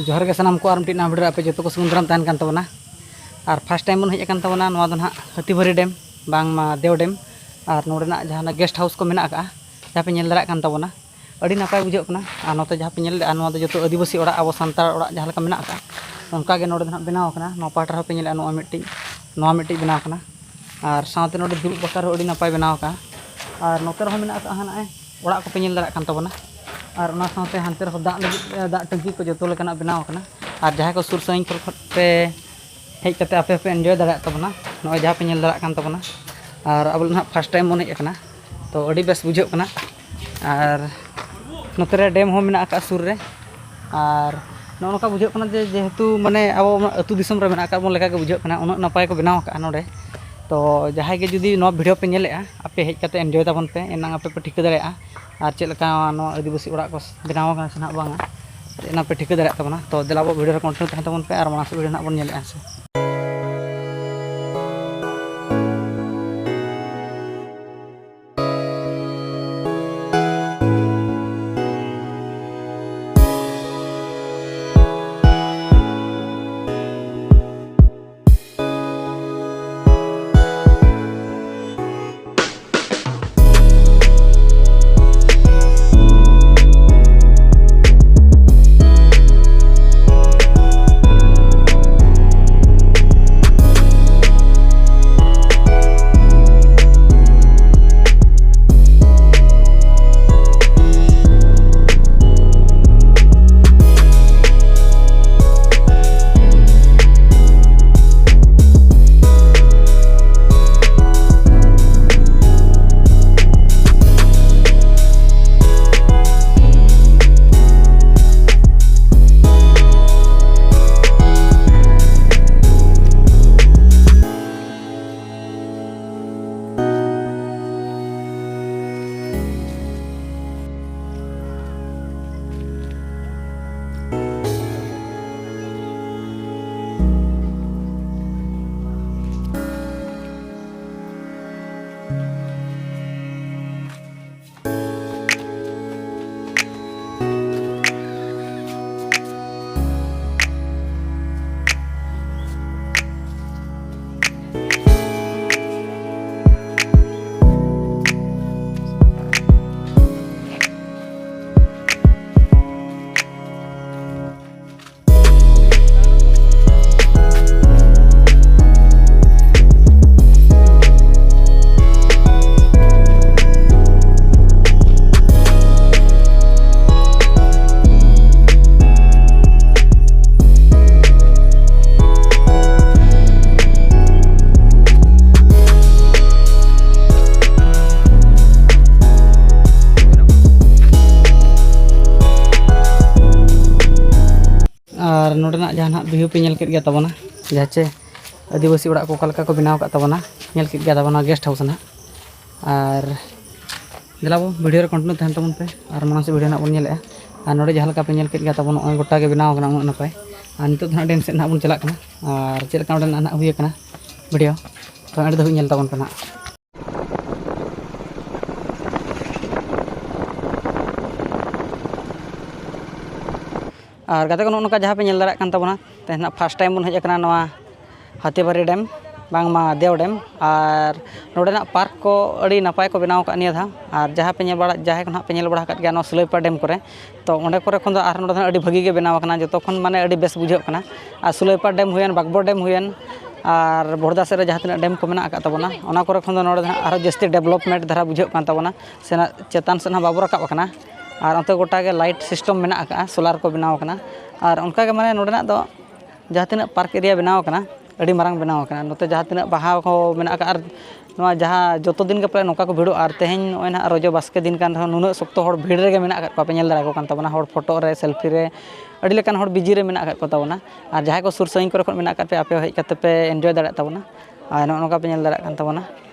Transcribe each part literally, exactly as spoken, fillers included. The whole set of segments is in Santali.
ᱡᱚᱦᱟᱨ ᱜᱮ ᱥᱟᱱᱟᱢ ᱠᱚ, ᱟᱨ ᱢᱤᱫᱴᱤᱡ ᱱᱟᱣᱟ video ᱨᱮ ᱟᱯᱮ ᱡᱚᱛᱚ ᱠᱚ ᱥᱟᱹᱜᱩᱱ ᱫᱟᱨᱟᱢ ᱛᱟᱦᱮᱱ ᱠᱟᱱ ᱛᱟᱵᱚᱱᱟ᱾ ᱟᱨ first time ᱵᱚᱱ ᱦᱮᱡ ᱟᱠᱟᱱ ᱛᱟᱵᱚᱱᱟ ᱱᱚᱣᱟ ᱫᱚ ᱱᱟᱦᱟᱜ ᱦᱟᱹᱛᱤᱵᱟᱹᱨᱤ dam, ᱵᱟᱝᱢᱟ ᱫᱮᱣ dam᱾ ᱟᱨ ᱱᱚᱰᱮᱱᱟᱜ ᱡᱟᱦᱟᱸ guest house ᱠᱚ ᱢᱮᱱᱟᱜ ᱟᱠᱟᱫᱼᱟ, ᱡᱟᱦᱟᱸ ᱯᱮ ᱧᱮᱞ ᱫᱟᱲᱮᱭᱟᱜ ᱠᱟᱱ ᱛᱟᱵᱚᱱᱟ, ᱟᱹᱰᱤ ᱱᱟᱯᱟᱭ ᱵᱩᱡᱷᱟᱹᱜ ᱠᱟᱱᱟ᱾ ᱟᱨ ᱱᱚᱛᱮ ᱡᱟᱦᱟᱸ ᱯᱮ ᱧᱮᱞ ᱞᱮᱫᱼᱟ, ᱱᱚᱣᱟ ᱫᱚ ᱡᱚᱛᱚ ᱟᱹᱫᱤᱵᱟᱹᱥᱤ ᱚᱲᱟᱜ, ᱟᱵᱚ ᱥᱟᱱᱛᱟᱲ ᱚᱲᱟᱜ ᱡᱟᱦᱟᱸ ᱞᱮᱠᱟ ᱢᱮᱱᱟᱜ ᱟᱠᱟᱫᱼᱟ, ᱚᱱᱠᱟ ᱜᱮ ᱱᱚᱰᱮ ᱫᱚ ᱱᱟᱦᱟᱜ ᱵᱮᱱᱟᱣ ᱟᱠᱟᱱᱟ᱾ ᱱᱚᱣᱟ ᱯᱟᱦᱴᱟ ᱨᱮᱦᱚᱸ ᱯᱮ ᱧᱮᱞᱮᱫᱼᱟ, ᱱᱚᱣᱟ ᱢᱤᱫᱴᱤᱡ, ᱱᱚᱣᱟ ᱢᱤᱫᱴᱤᱡ ᱵᱮᱱᱟᱣ ᱟᱠᱟᱱᱟ᱾ ᱟᱨ ᱥᱟᱶᱛᱮ ᱱᱚᱰᱮ ᱫᱩᱲᱩᱵ ᱵᱟᱠᱷᱨᱟ ᱦᱚᱸ ᱟᱹᱰᱤ ᱱᱟᱯᱟᱭ ᱵᱮᱱᱟᱣ ᱟᱠᱟᱱᱟ᱾ ᱟᱨ ᱱᱚᱛᱮ ᱨᱮᱦᱚᱸ ᱢᱮᱱᱟᱜ ᱟᱠᱟᱫᱼᱟ ᱱᱚᱜᱼᱚᱭ ᱚᱲᱟᱜ ᱠᱚᱯᱮ ᱧᱮᱞ ᱫᱟᱲᱮᱭᱟᱜ ᱠᱟᱱ ᱛᱟᱵᱚᱱᱟ᱾ ᱟᱨ ᱚᱱᱟ ᱥᱟᱶᱛᱮ ᱦᱟᱱᱛᱮ ᱨᱮᱦᱚᱸ ᱫᱟᱜ ᱞᱟᱹᱜᱤᱫ, ᱮ, ᱫᱟᱜ ᱴᱟᱹᱝᱠᱤ ᱠᱚ ᱡᱚᱛᱚ ᱞᱮᱠᱟᱱᱟᱜ ᱵᱮᱱᱟᱣ ᱟᱠᱟᱱᱟ᱾ ᱟᱨ ᱡᱟᱦᱟᱸᱭ ᱠᱚ ᱥᱩᱨ ᱥᱟᱺᱜᱤᱧ ᱠᱚᱨᱮ ᱠᱷᱚᱱ ᱯᱮ ᱦᱮᱡ ᱠᱟᱛᱮ ᱟᱯᱮ ᱦᱚᱸᱯᱮ enjoy ᱫᱟᱲᱮᱭᱟᱜ ᱛᱟᱵᱚᱱᱟ, ᱱᱚᱜᱼᱚᱭ ᱡᱟᱦᱟᱸ ᱯᱮ ᱧᱮᱞ ᱫᱟᱲᱮᱭᱟᱜ ᱠᱟᱱ ᱛᱟᱵᱚᱱᱟ᱾ ᱟᱨ ᱟᱵᱚ ᱫᱚ ᱱᱟᱦᱟᱜ first time ᱵᱚᱱ ᱦᱮᱡ ᱟᱠᱟᱱᱟ, ᱛᱚ ᱟᱹᱰᱤ ᱵᱮᱥ ᱵᱩᱡᱷᱟᱹᱜ ᱠᱟᱱᱟ᱾ ᱟᱨ ᱱᱚᱛᱮ ᱨᱮ dam ᱦᱚᱸ ᱢᱮᱱᱟᱜ ᱟᱠᱟᱫᱼᱟ ᱥᱩᱨ ᱨᱮ᱾ ᱟᱨ ᱱᱚᱜᱼᱚ ᱱᱚᱝᱠᱟ ᱵᱩᱡᱷᱟᱹᱜ ᱠᱟᱱᱟ ᱡᱮ, ᱡᱮᱦᱮᱛᱩ ᱢᱟᱱᱮ ᱟᱵᱚ ᱚᱱᱟ ᱟᱹᱛᱩ ᱫᱤᱥᱚᱢ ᱨᱮ ᱢᱮᱱᱟᱜ ᱟᱠᱟᱫ ᱵᱚᱱ ᱞᱮᱠᱟ ᱜᱮ ᱵᱩᱡᱷᱟᱹᱜ ᱠᱟᱱᱟ, ᱩᱱᱟᱹᱜ ᱱᱟᱯᱟᱭ ᱠᱚ ᱵᱮᱱᱟᱣ ᱟᱠᱟᱫᱼᱟ ᱱᱚᱰᱮ᱾ ᱛᱚ ᱡᱟᱦᱟᱸᱭ ᱜᱮ ᱡᱩᱫᱤ ᱱᱚᱣᱟ video ᱯᱮ ᱧᱮᱞᱮᱫᱼᱟ, ᱟᱯᱮ ᱦᱮᱡ ᱠᱟᱛᱮ enjoy ᱛᱟᱵᱚᱱ ᱯᱮ, ᱮᱱᱟᱝ ᱟᱯᱮ ᱯᱮ ᱴᱷᱤᱠᱟᱹ ᱫᱟᱲᱮᱭᱟᱜᱼᱟ ᱟᱨ ᱪᱮᱫ ᱞᱮᱠᱟ ᱱᱚᱣᱟ ᱟᱹᱫᱤᱵᱟᱹᱥᱤ ᱚᱲᱟᱜ ᱠᱚ ᱵᱮᱱᱟᱣ ᱟᱠᱟᱱᱟ ᱥᱮ ᱱᱟᱦᱟᱜ ᱵᱟᱝᱟ, ᱚᱱᱟ ᱯᱮ ᱴᱷᱤᱠᱟᱹ ᱫᱟᱲᱮᱭᱟᱜ ᱛᱟᱵᱚᱱᱟ᱾ ᱛᱚ ᱫᱮᱞᱟ ᱟᱵᱚ video ᱨᱮ continue ᱛᱟᱦᱮᱱ ᱛᱟᱵᱚᱱ ᱯᱮ ᱟᱨ ᱢᱟᱲᱟᱝ ᱥᱮᱫ video ᱱᱟᱦᱟᱜ ᱵᱚᱱ ᱧᱮᱞᱮᱫᱼᱟ ᱦᱮᱸ ᱥᱮ᱾ ᱟᱨ ᱱᱚᱰᱮᱱᱟᱜ ᱡᱟᱦᱟᱸ ᱱᱟᱦᱟᱜ view ᱯᱮ ᱧᱮᱞ ᱠᱮᱫ ᱜᱮᱭᱟ ᱛᱟᱵᱚᱱᱟ, ᱡᱟᱦᱟᱸ ᱪᱮ ᱟᱹᱫᱤᱵᱟᱹᱥᱤ ᱚᱲᱟᱜ ᱠᱚ ᱚᱠᱟ ᱞᱮᱠᱟ ᱠᱚ ᱵᱮᱱᱟᱣ ᱟᱠᱟᱫ ᱛᱟᱵᱚᱱᱟ, ᱧᱮᱞ ᱠᱮᱫ ᱜᱮᱭᱟ ᱛᱟᱵᱚᱱᱟ guest house ᱱᱟᱦᱟᱜ᱾ ᱟᱨ ᱫᱮᱞᱟ ᱵᱚ video ᱨᱮ continue ᱛᱟᱦᱮᱱ ᱛᱟᱵᱚᱱ ᱯᱮ, ᱟᱨ ᱢᱟᱲᱟᱝ ᱥᱮᱫ video ᱱᱟᱦᱟᱜ ᱵᱚᱱ ᱧᱮᱞᱮᱜᱼᱟ᱾ ᱟᱨ ᱱᱚᱰᱮ ᱡᱟᱦᱟᱸ ᱞᱮᱠᱟ ᱯᱮ ᱧᱮᱞ ᱠᱮᱫ ᱜᱮᱭᱟ ᱛᱟᱵᱚᱱ, ᱱᱚᱜᱼᱚᱭ ᱜᱚᱴᱟ ᱜᱮ ᱵᱮᱱᱟᱣ ᱟᱠᱟᱱᱟ ᱩᱱᱟᱹᱜ ᱱᱟᱯᱟᱭ᱾ ᱟᱨ ᱱᱤᱛᱚᱜ ᱫᱚ ᱱᱟᱦᱟᱜ dam ᱥᱮᱫ ᱱᱟᱦᱟᱜ ᱵᱚᱱ ᱪᱟᱞᱟᱜ ᱠᱟᱱᱟ, ᱟᱨ ᱪᱮᱫ ᱞᱮᱠᱟ ᱚᱸᱰᱮᱱᱟᱜ ᱱᱟᱦᱟᱜ ᱦᱩᱭ ᱟᱠᱟᱱᱟ video, ᱛᱚ ᱚᱸᱰᱮ ᱫᱷᱟᱹᱵᱤᱡ ᱧᱮᱞ ᱛᱟᱵᱚᱱ ᱯᱮ ᱱᱟᱦᱟᱜ᱾ ᱟᱨ ᱜᱟᱛᱮ ᱠᱚ, ᱱᱚᱜᱼᱚ ᱱᱚᱝᱠᱟ ᱡᱟᱦᱟᱸ ᱯᱮ ᱧᱮᱞ ᱫᱟᱲᱮᱭᱟᱜ ᱠᱟᱱ ᱛᱟᱵᱚᱱᱟ, ᱛᱮᱦᱮᱧ ᱱᱟᱜ first time ᱵᱚᱱ ᱦᱮᱡ ᱟᱠᱟᱱᱟ ᱱᱚᱣᱟ ᱦᱟᱹᱛᱤᱵᱟᱹᱨᱤ dam, ᱵᱟᱝᱢᱟ ᱫᱮᱣ dam᱾ ᱟᱨ ᱱᱚᱰᱮᱱᱟᱜ park ᱠᱚ ᱟᱹᱰᱤ ᱱᱟᱯᱟᱭ ᱠᱚ ᱵᱮᱱᱟᱣ ᱟᱠᱟᱫ ᱱᱤᱭᱟᱹ ᱫᱷᱟᱣ᱾ ᱟᱨ ᱡᱟᱦᱟᱸ ᱯᱮ ᱧᱮᱞ ᱵᱟᱲᱟ, ᱡᱟᱦᱟᱸᱭ ᱠᱚ ᱱᱟᱜ ᱯᱮ ᱧᱮᱞ ᱵᱟᱲᱟ ᱟᱠᱟᱫ ᱜᱮᱭᱟ ᱱᱚᱣᱟ ᱥᱩᱞᱟᱹᱭᱯᱟᱲ dam ᱠᱚᱨᱮ, ᱛᱚ ᱚᱸᱰᱮ ᱠᱚᱨᱮ ᱠᱷᱚᱱ ᱫᱚ ᱟᱨ ᱱᱚᱰᱮ ᱫᱚ ᱟᱹᱰᱤ ᱵᱷᱟᱹᱜᱤ ᱜᱮ ᱵᱮᱱᱟᱣ ᱟᱠᱟᱱᱟ, ᱡᱚᱛᱚ ᱠᱷᱚᱱ ᱢᱟᱱᱮ ᱟᱹᱰᱤ ᱵᱮᱥ ᱵᱩᱡᱷᱟᱹᱜ ᱠᱟᱱᱟ᱾ ᱟᱨ ᱥᱩᱞᱟᱹᱭᱯᱟᱲ dam ᱦᱩᱭᱮᱱ, ᱵᱟᱜᱽᱵᱚᱲ dam ᱦᱩᱭᱮᱱ, ᱟᱨ ᱵᱚᱲᱫᱟ ᱥᱮᱫ ᱨᱮ ᱡᱟᱦᱟᱸ ᱛᱤᱱᱟᱹᱜ dam ᱠᱚ ᱢᱮᱱᱟᱜ ᱟᱠᱟᱫ ᱛᱟᱵᱚᱱᱟ, ᱚᱱᱟ ᱠᱚᱨᱮ ᱠᱷᱚᱱ ᱫᱚ ᱱᱚᱰᱮ ᱫᱚ ᱦᱟᱸᱜ ᱟᱨᱦᱚᱸ ᱡᱟᱹᱥᱛᱤ development ᱫᱷᱟᱨᱟ ᱵᱩᱡᱷᱟᱹᱜ ᱠᱟᱱ ᱛᱟᱵᱚᱱᱟ, ᱥᱮ ᱱᱟᱜ ᱪᱮᱛᱟᱱ ᱥᱮᱫ ᱦᱚᱸ ᱵᱟᱵᱚ ᱨᱟᱠᱟᱵ ᱟᱠᱟᱱᱟ᱾ ᱟᱨ ᱚᱱᱛᱮ ᱜᱚᱴᱟ ᱜᱮ light system ᱢᱮᱱᱟᱜ ᱟᱠᱟᱫᱼᱟ, solar ᱠᱚ ᱵᱮᱱᱟᱣ ᱟᱠᱟᱱᱟ᱾ ᱟᱨ ᱚᱱᱠᱟ ᱜᱮ ᱢᱟᱱᱮ ᱱᱚᱰᱮᱱᱟᱜ ᱫᱚ ᱡᱟᱦᱟᱸ ᱛᱤᱱᱟᱹᱜ park area ᱵᱮᱱᱟᱣ ᱟᱠᱟᱱᱟ, ᱟᱹᱰᱤ ᱢᱟᱨᱟᱝ ᱵᱮᱱᱟᱣ ᱟᱠᱟᱱᱟ᱾ ᱱᱚᱛᱮ ᱡᱟᱦᱟᱸ ᱛᱤᱱᱟᱹᱜ ᱵᱟᱦᱟ ᱠᱚ ᱢᱮᱱᱟᱜ ᱟᱠᱟᱫ, ᱟᱨ ᱱᱚᱣᱟ ᱡᱟᱦᱟᱸ ᱡᱚᱛᱚ ᱫᱤᱱ ᱜᱮ ᱯᱨᱟᱭ ᱱᱚᱝᱠᱟ ᱠᱚ ᱵᱷᱤᱲᱚᱜᱼᱟ, ᱟᱨ ᱛᱮᱦᱮᱧ ᱱᱚᱜᱼᱚᱭ ᱱᱟᱦᱟᱜ ᱨᱚᱡᱚ ᱵᱟᱥᱠᱮ ᱫᱤᱱ ᱠᱟᱱ ᱨᱮᱦᱚᱸ ᱱᱩᱱᱟᱹᱜ ᱥᱚᱠᱛᱚ ᱦᱚᱲ ᱵᱷᱤᱲ ᱨᱮᱜᱮ ᱢᱮᱱᱟᱜ ᱟᱠᱟᱫ ᱠᱚᱣᱟ, ᱯᱮ ᱧᱮᱞ ᱫᱟᱲᱮᱭᱟᱠᱚ ᱠᱟᱱ ᱛᱟᱵᱚᱱᱟ, ᱦᱚᱲ photo ᱨᱮ, selfie ᱨᱮ, ᱟᱹᱰᱤ ᱞᱮᱠᱟᱱ ᱦᱚᱲ busy ᱨᱮ ᱢᱮᱱᱟᱜ ᱟᱠᱟᱫ ᱠᱚ ᱛᱟᱵᱚᱱᱟ᱾ ᱟᱨ ᱡᱟᱦᱟᱸᱭ ᱠᱚ ᱥᱩᱨ ᱥᱟᱺᱜᱤᱧ ᱠᱚᱨᱮ ᱠᱷᱚᱱ ᱢᱮᱱᱟᱜ ᱟᱠᱟᱫ ᱯᱮᱭᱟ, ᱟᱯᱮ ᱦᱚᱸ ᱦᱮᱡ ᱠᱟᱛᱮ ᱯᱮ enjoy ᱫᱟᱲᱮᱭᱟᱜ ᱛᱟᱵᱚᱱᱟ᱾ ᱟᱨ ᱱᱚᱜᱼᱚ ᱱᱚᱝᱠᱟ ᱯᱮ ᱧᱮᱞ ᱫᱟᱲᱮᱭᱟᱜ ᱠᱟᱱ ᱛᱟᱵᱚᱱᱟ,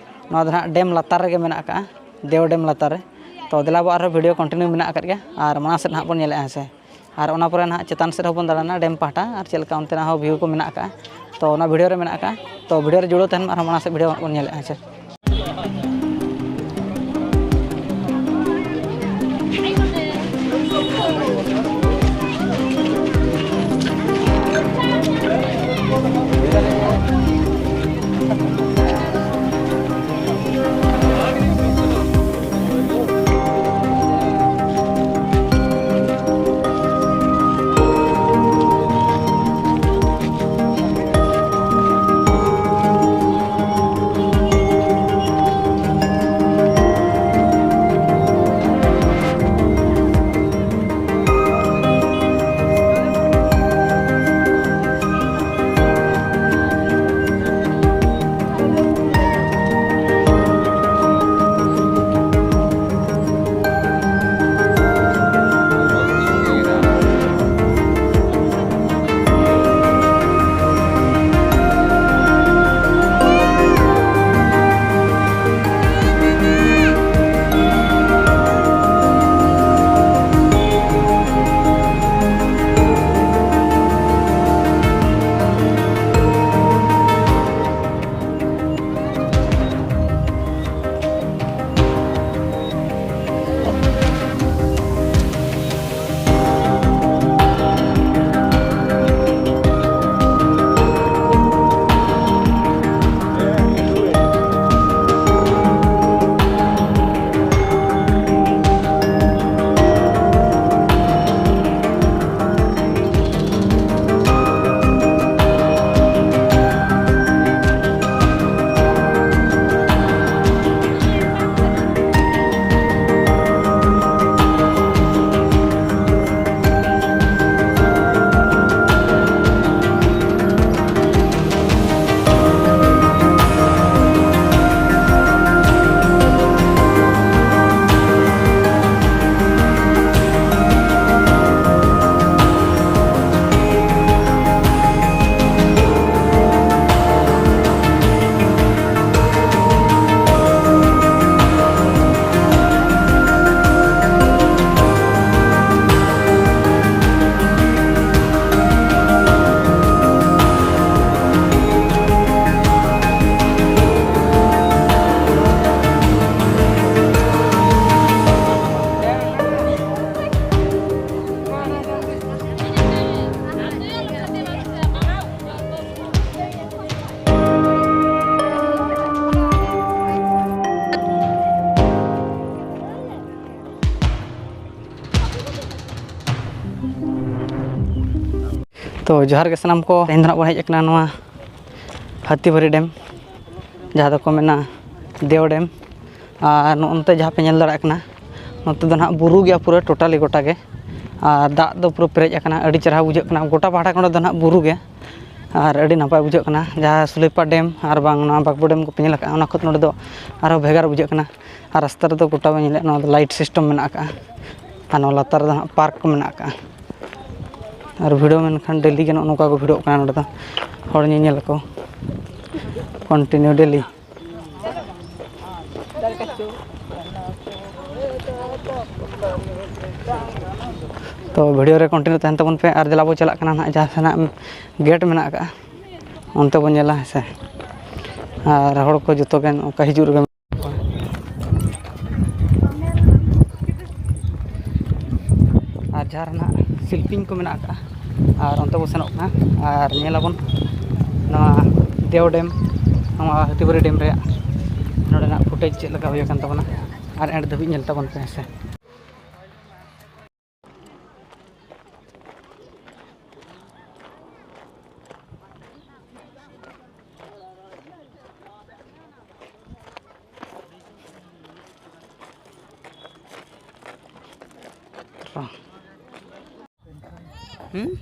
ᱱᱚᱣᱟ ᱫᱚ ᱱᱟᱦᱟᱜ dam ᱞᱟᱛᱟᱨ ᱨᱮᱜᱮ ᱢᱮᱱᱟᱜ ᱟᱠᱟᱫᱼᱟ, ᱫᱮᱣ dam ᱞᱟᱛᱟᱨ ᱨᱮ᱾ ᱛᱚ ᱫᱮᱞᱟ ᱵᱚ ᱟᱨᱦᱚᱸ video continue ᱢᱮᱱᱟᱜ ᱟᱠᱟᱫ ᱜᱮᱭᱟ, ᱟᱨ ᱢᱟᱲᱟᱝ ᱥᱮᱫ ᱱᱟᱦᱟᱜ ᱵᱚᱱ ᱧᱮᱞᱮᱫᱼᱟ, ᱦᱮᱸ ᱥᱮ᱾ ᱟᱨ ᱚᱱᱟ ᱯᱚᱨᱮ ᱱᱟᱦᱟᱜ ᱪᱮᱛᱟᱱ ᱥᱮᱫ ᱦᱚᱸᱵᱚᱱ ᱫᱟᱬᱟᱱᱟ dam ᱯᱟᱦᱴᱟ, ᱟᱨ ᱪᱮᱫ ᱞᱮᱠᱟ ᱚᱱᱛᱮᱱᱟᱜ ᱦᱚᱸ view ᱠᱚ ᱢᱮᱱᱟᱜ ᱟᱠᱟᱫᱼᱟ᱾ ᱛᱚ ᱚᱱᱟ video ᱨᱮ ᱢᱮᱱᱟᱜ ᱟᱠᱟᱫᱼᱟ, ᱛᱚ video ᱨᱮ ᱡᱩᱲᱟᱹᱣ ᱛᱟᱦᱮᱱ ᱢᱮ, ᱟᱨᱦᱚᱸ ᱢᱟᱲᱟᱝ ᱥᱮᱫ video ᱦᱟᱸᱜ ᱵᱚᱱ ᱧᱮᱞᱮᱫᱼᱟ, ᱦᱮᱸ ᱥᱮ᱾ ᱛᱚ ᱡᱚᱦᱟᱨ ᱜᱮ ᱥᱟᱱᱟᱢ ᱠᱚ, ᱛᱮᱦᱮᱧ ᱫᱚ ᱱᱟᱜ ᱵᱚᱱ ᱦᱮᱡ ᱟᱠᱟᱱᱟ ᱱᱚᱣᱟ ᱦᱟᱹᱛᱤᱵᱟᱹᱨᱤ ᱰᱮᱢ, ᱡᱟᱦᱟᱸ ᱫᱚᱠᱚ ᱢᱮᱱᱟ ᱫᱮᱣ ᱰᱮᱢ᱾ ᱟᱨ ᱱᱚᱜᱼᱚ ᱱᱚᱛᱮ ᱡᱟᱦᱟᱸ ᱯᱮ ᱧᱮᱞ ᱫᱟᱲᱮᱭᱟᱜ ᱠᱟᱱᱟ, ᱱᱚᱛᱮ ᱫᱚ ᱱᱟᱜ ᱵᱩᱨᱩ ᱜᱮᱭᱟ ᱯᱩᱨᱟᱹ ᱴᱳᱴᱟᱞᱤ ᱜᱚᱴᱟ ᱜᱮ᱾ ᱟᱨ ᱫᱟᱜ ᱫᱚ ᱯᱩᱨᱟᱹ ᱯᱮᱨᱮᱡ ᱟᱠᱟᱱᱟ, ᱟᱹᱰᱤ ᱪᱮᱦᱨᱟ ᱵᱩᱡᱷᱟᱹᱜ ᱠᱟᱱᱟ᱾ ᱜᱚᱴᱟ ᱯᱟᱦᱴᱟ ᱠᱚᱨᱮ ᱫᱚ ᱱᱟᱜ ᱵᱩᱨᱩ ᱜᱮ, ᱟᱨ ᱟᱹᱰᱤ ᱱᱟᱯᱟᱭ ᱵᱩᱡᱷᱟᱹᱜ ᱠᱟᱱᱟ᱾ ᱡᱟᱦᱟᱸ ᱥᱩᱞᱟᱹᱭᱯᱟᱲ ᱰᱮᱢ ᱟᱨ ᱵᱟᱝ ᱱᱚᱣᱟ ᱵᱟᱸᱠᱵᱚᱲ ᱰᱮᱢ ᱠᱚᱯᱮ ᱧᱮᱞ ᱟᱠᱟᱫᱼᱟ, ᱚᱱᱟ ᱠᱷᱚᱱ ᱱᱚᱰᱮ ᱫᱚ ᱟᱨᱦᱚᱸ ᱵᱷᱮᱜᱟᱨ ᱵᱩᱡᱷᱟᱹᱜ ᱠᱟᱱᱟ᱾ ᱟᱨ ᱨᱟᱥᱛᱟ ᱨᱮᱫᱚ ᱜᱚᱴᱟ ᱵᱚᱱ ᱧᱮᱞᱮᱫ, ᱱᱚᱣᱟ ᱫᱚ ᱞᱟᱭᱤᱴ ᱥᱤᱥᱴᱮᱢ ᱢᱮᱱᱟᱜ ᱟᱠᱟᱫᱼᱟ, ᱟᱨ ᱱᱚᱣᱟ ᱞᱟᱛᱟᱨ ᱨᱮᱫᱚ ᱦᱟᱸᱜ ᱯᱟᱨᱠ ᱠᱚ ᱢᱮᱱᱟᱜ ᱟᱠᱟᱫᱼᱟ᱾ ᱟᱨ ᱵᱷᱤᱰᱤᱭᱳ ᱢᱮᱱᱠᱷᱟᱱ ᱰᱮᱞᱤ ᱜᱮ ᱱᱚᱜᱼᱚ ᱱᱚᱝᱠᱟ ᱠᱚ ᱵᱷᱤᱰᱤᱭᱳᱜ ᱠᱟᱱᱟ, ᱱᱚᱰᱮ ᱫᱚ ᱦᱚᱲ ᱧᱮᱧᱮᱞ ᱟᱠᱚ ᱠᱚᱱᱴᱤᱱᱤᱭᱩ ᱰᱮᱞᱤ᱾ ᱛᱚ ᱵᱷᱤᱰᱤᱭᱳ ᱨᱮ ᱠᱚᱱᱴᱤᱱᱤᱭᱩ ᱛᱟᱦᱮᱱ ᱛᱟᱵᱚᱱ ᱯᱮ᱾ ᱟᱨ ᱫᱮᱞᱟ ᱵᱚ ᱪᱟᱞᱟᱜ ᱠᱟᱱᱟ ᱱᱟᱦᱟᱜ ᱡᱟᱦᱟᱸ ᱥᱮᱱᱟᱜ ᱜᱮᱴ ᱢᱮᱱᱟᱜ ᱟᱠᱟᱫᱼᱟ, ᱚᱱᱛᱮ ᱵᱚᱱ ᱧᱮᱞᱟ, ᱦᱮᱸ ᱥᱮ᱾ ᱟᱨ ᱦᱚᱲ ᱠᱚ ᱡᱚᱛᱚ ᱜᱮ ᱚᱱᱠᱟ ᱦᱤᱡᱩᱜ ᱨᱮᱜᱮ ᱢᱮᱱᱟᱜ ᱠᱚᱣᱟ᱾ ᱟᱨ ᱡᱟᱦᱟᱸ ᱨᱮᱱᱟᱜ ᱥᱤᱞᱯᱤᱧ ᱠᱚ ᱢᱮᱱᱟᱜ ᱟᱠᱟᱫᱼᱟ, ᱟᱨ ᱚᱱᱛᱮ ᱵᱚ ᱥᱮᱱᱚᱜ ᱠᱟᱱᱟ᱾ ᱟᱨ ᱧᱮᱞ ᱟᱵᱚᱱ ᱱᱚᱣᱟ ᱫᱮᱣ ᱰᱮᱢ, ᱱᱚᱣᱟ ᱦᱟᱹᱛᱤᱵᱟᱹᱨᱤ ᱰᱮᱢ ᱨᱮᱭᱟᱜ ᱱᱚᱰᱮᱱᱟᱜ ᱯᱷᱩᱴᱮᱡᱽ ᱪᱮᱫ ᱞᱮᱠᱟ ᱦᱩᱭ ᱟᱠᱟᱱ ᱛᱟᱵᱚᱱᱟ᱾ ᱟᱨ ᱮᱱᱰ ᱫᱷᱟᱹᱵᱤᱡ ᱧᱮᱞ ᱛᱟᱵᱚᱱ ᱯᱮ, ᱦᱮᱸ ᱥᱮ᱾ ᱦᱩᱸ?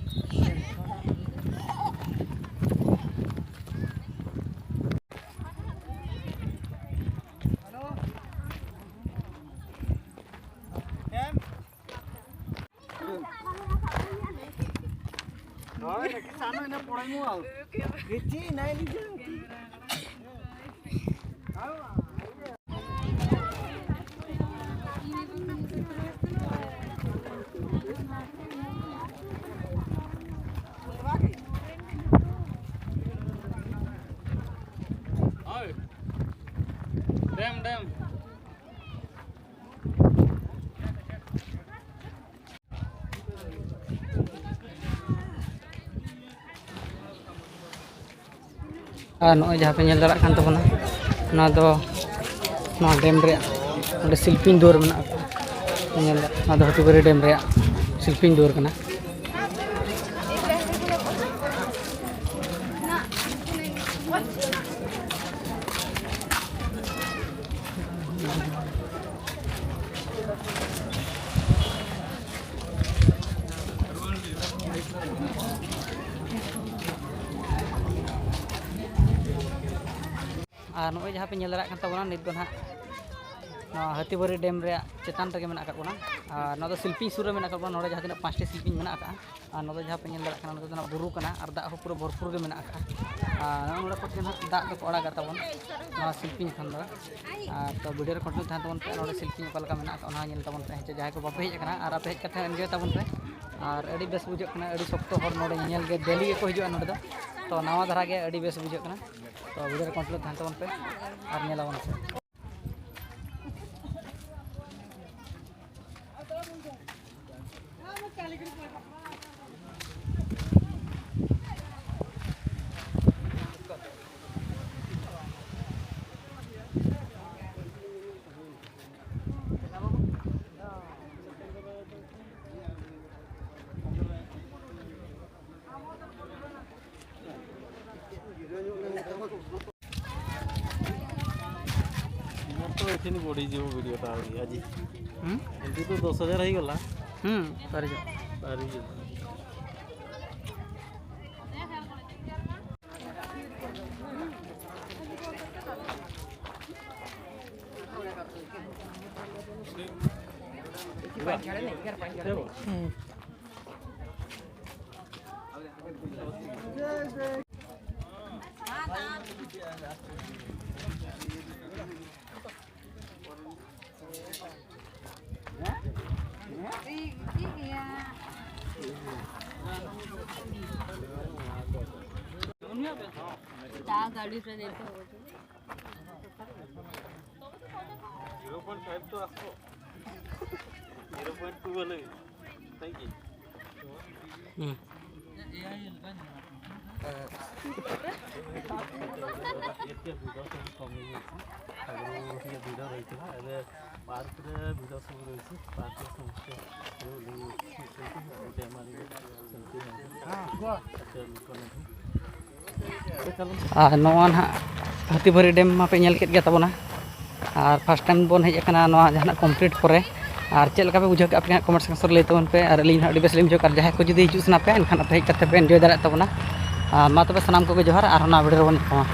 ᱟᱨ ᱱᱚᱜᱼᱚᱭ ᱡᱟᱦᱟᱸ ᱯᱮ ᱧᱮᱞ ᱫᱟᱲᱮᱭᱟᱜ ᱠᱟᱱ ᱛᱟᱵᱚᱱᱟ, ᱱᱚᱣᱟ ᱫᱚ ᱱᱚᱣᱟ ᱰᱮᱢ ᱨᱮᱭᱟᱜ ᱚᱸᱰᱮ ᱥᱤᱞᱯᱤᱧ ᱫᱩᱣᱟᱹᱨ ᱢᱮᱱᱟᱜ ᱟᱠᱟᱫᱟ᱾ ᱯᱮ ᱧᱮᱞ ᱫᱟ, ᱱᱚᱣᱟ ᱫᱚ ᱦᱟᱹᱛᱤᱵᱟᱹᱨᱤ ᱰᱮᱢ ᱨᱮᱭᱟᱜ ᱥᱤᱞᱯᱤᱧ ᱫᱩᱣᱟᱹᱨ ᱠᱟᱱᱟ᱾ ᱟᱨ ᱱᱚᱜᱼᱚᱭ ᱡᱟᱦᱟᱸ ᱯᱮ ᱧᱮᱞ ᱫᱟᱲᱮᱭᱟᱜ ᱠᱟᱱ ᱛᱟᱵᱚᱱᱟ, ᱱᱤᱛ ᱫᱚ ᱱᱟᱦᱟᱜ ᱱᱚᱣᱟ ᱦᱟᱹᱛᱤᱵᱟᱹᱨᱤ ᱰᱮᱢ ᱨᱮᱭᱟᱜ ᱪᱮᱛᱟᱱ ᱨᱮᱜᱮ ᱢᱮᱱᱟᱜ ᱟᱠᱟᱫ ᱵᱚᱱᱟ᱾ ᱟᱨ ᱱᱚᱣᱟ ᱫᱚ ᱥᱤᱞᱯᱤᱧ ᱥᱩᱨ ᱨᱮ ᱢᱮᱱᱟᱜ ᱟᱠᱟᱫ ᱵᱚᱱᱟ᱾ ᱱᱚᱰᱮ ᱡᱟᱦᱟᱸ ᱛᱤᱱᱟᱹᱜ ᱯᱟᱸᱪᱴᱤ ᱥᱤᱞᱯᱤᱧ ᱢᱮᱱᱟᱜ ᱟᱠᱟᱫᱼᱟ, ᱟᱨ ᱱᱚᱰᱮ ᱡᱟᱦᱟᱸ ᱯᱮ ᱧᱮᱞ ᱫᱟᱲᱮᱭᱟᱜ ᱠᱟᱱᱟ, ᱱᱚᱰᱮ ᱫᱚ ᱱᱟᱦᱟᱜ ᱵᱩᱨᱩ ᱠᱟᱱᱟ ᱟᱨ ᱫᱟᱜ ᱦᱚᱸ ᱯᱩᱨᱟᱹ ᱵᱷᱚᱨᱯᱩᱨ ᱜᱮ ᱢᱮᱱᱟᱜ ᱟᱠᱟᱫᱼᱟ᱾ ᱟᱨ ᱱᱚᱜᱼᱚ ᱱᱚᱰᱮ ᱠᱷᱚᱱ ᱜᱮ ᱱᱟᱦᱟᱜ ᱫᱟᱜ ᱫᱚᱠᱚ ᱟᱲᱟᱜᱟ ᱛᱟᱵᱚᱱ ᱱᱚᱣᱟ ᱥᱤᱞᱯᱤᱧ ᱠᱷᱚᱱ ᱫᱚ᱾ ᱟᱨ ᱛᱚ ᱵᱷᱤᱰᱤᱭᱳ ᱨᱮ ᱠᱚᱱᱴᱤᱱᱤᱭᱩ ᱛᱟᱦᱮᱱ ᱛᱟᱵᱚᱱ ᱯᱮ, ᱱᱚᱰᱮ ᱥᱤᱞᱯᱤᱧ ᱚᱠᱟ ᱞᱮᱠᱟ ᱢᱮᱱᱟᱜ ᱟᱠᱟᱫᱼᱟ, ᱚᱱᱟ ᱦᱚᱸ ᱧᱮᱞ ᱛᱟᱵᱚᱱ ᱯᱮ᱾ ᱦᱮᱸ ᱪᱮ, ᱡᱟᱦᱟᱸᱭ ᱠᱚ ᱵᱟᱯᱮ ᱦᱮᱡ ᱟᱠᱟᱱᱟ ᱟᱨ ᱟᱯᱮ ᱦᱮᱡ ᱠᱟᱛᱮ ᱮᱱᱡᱚᱭ ᱛᱟᱵᱚᱱ ᱯᱮ᱾ ᱟᱨ ᱟᱹᱰᱤ ᱵᱮᱥ ᱵᱩᱡᱷᱟᱹᱜ ᱠᱟᱱᱟ, ᱟᱹᱰᱤ ᱥᱚᱠᱛᱚ ᱦᱚᱲ ᱱᱚᱰᱮ ᱧᱮᱧᱮᱞ ᱜᱮ ᱰᱮᱞᱤ ᱜᱮᱠᱚ ᱦᱤᱡᱩᱜᱼᱟ ᱱᱚᱰᱮ ᱫᱚ᱾ ᱛᱚ ᱱᱟᱣᱟ ᱫᱷᱟᱨᱟ ᱜᱮ ᱟᱹᱰᱤ ᱵᱮᱥ ᱵᱩᱡᱷᱟᱹᱜ ᱠᱟᱱᱟ᱾ ᱛᱚ ᱵᱷᱤᱰᱤᱭᱳ ᱨᱮ ᱠᱚᱱᱴᱤᱱᱤᱭᱩ ᱛᱟᱦᱮᱱ ᱛᱟᱵᱚᱱ ᱯᱮ ᱟᱨ ᱧᱮᱞ ᱟᱵᱚᱱ ᱥᱮ᱾ ମୋର ତ ଏଇଠି ବଢ଼ିଯିବ ଭିଡ଼ିଓଟା ଆହୁରି ଆଜି। ହୁଁ? ଏମିତି ତ ଦଶ ହଜାର ହେଇଗଲା। ହୁଁ, ସରିଯିବ। ସରିଯିବ। ତା ଗାଡ଼ି ଟା ଦେଖ। ଜିରୋ ପଏଣ୍ଟ ଫାଇଭ୍ ତ ଆସିବ। ଜିରୋ ପଏଣ୍ଟ ଟୁ ହେଲେ ବି। କାହିଁକି? ହୁଁ। ଏତେ ଭିଡ଼ ସବୁ କମିଯାଇଛି। ଆଗରୁ ଟିକେ ଭିଡ଼ ରହିଥିଲା, ଏବେ ପାର୍କରେ ଭିଡ଼ ସବୁ ରହିଛି। ପାର୍କରେ ସମସ୍ତେ ଓହ୍ଲେଇ ସେମିତି ନାହିଁ। ଏତେ ଲୋକ ନାହିଁ। ᱟᱨ ᱱᱚᱣᱟ ᱱᱟᱦᱟᱜ ᱦᱟᱹᱛᱤᱵᱟᱹᱨᱤ ᱰᱮᱢ ᱢᱟᱯᱮ ᱧᱮᱞ ᱠᱮᱫ ᱜᱮᱭᱟ ᱛᱟᱵᱚᱱᱟ, ᱟᱨ ᱯᱷᱟᱥᱴ ᱴᱟᱭᱤᱢ ᱵᱚᱱ ᱦᱮᱡ ᱟᱠᱟᱱᱟ ᱱᱚᱣᱟ ᱡᱟᱦᱟᱱᱟᱜ ᱠᱚᱢᱯᱞᱤᱴ ᱯᱚᱨᱮ᱾ ᱟᱨ ᱪᱮᱫ ᱞᱮᱠᱟ ᱯᱮ ᱵᱩᱡᱷᱟᱹᱣ ᱠᱮᱫᱼᱟ, ᱟᱯᱮ ᱦᱟᱸᱜ ᱠᱚᱢᱮᱱᱴ ᱥᱮᱠᱥᱚᱱ ᱨᱮ ᱞᱟᱹᱭ ᱛᱟᱵᱚᱱ ᱯᱮ᱾ ᱟᱨ ᱟᱹᱞᱤᱧ ᱦᱚᱸ ᱟᱹᱰᱤ ᱵᱮᱥ ᱞᱤᱧ ᱵᱩᱡᱷᱟᱹᱣ ᱠᱮᱫᱼᱟ᱾ ᱟᱨ ᱡᱟᱦᱟᱸᱭ ᱠᱚ ᱡᱩᱫᱤ ᱦᱤᱡᱩᱜ ᱥᱟᱱᱟ ᱯᱮᱭᱟ, ᱮᱱᱠᱷᱟᱱ ᱟᱯᱮ ᱦᱮᱡ ᱠᱟᱛᱮ ᱯᱮ ᱮᱱᱡᱚᱭ ᱫᱟᱲᱮᱭᱟᱜ ᱛᱟᱵᱚᱱᱟ᱾ ᱟᱨ ᱢᱟ ᱛᱚᱵᱮ ᱥᱟᱱᱟᱢ ᱠᱚᱜᱮ ᱡᱚᱦᱟᱨ, ᱟᱨᱦᱚᱸ ᱱᱟᱣᱟ ᱵᱷᱤᱰᱤᱭᱳ ᱨᱮᱵᱚᱱ ᱧᱟᱯᱟᱢᱟ᱾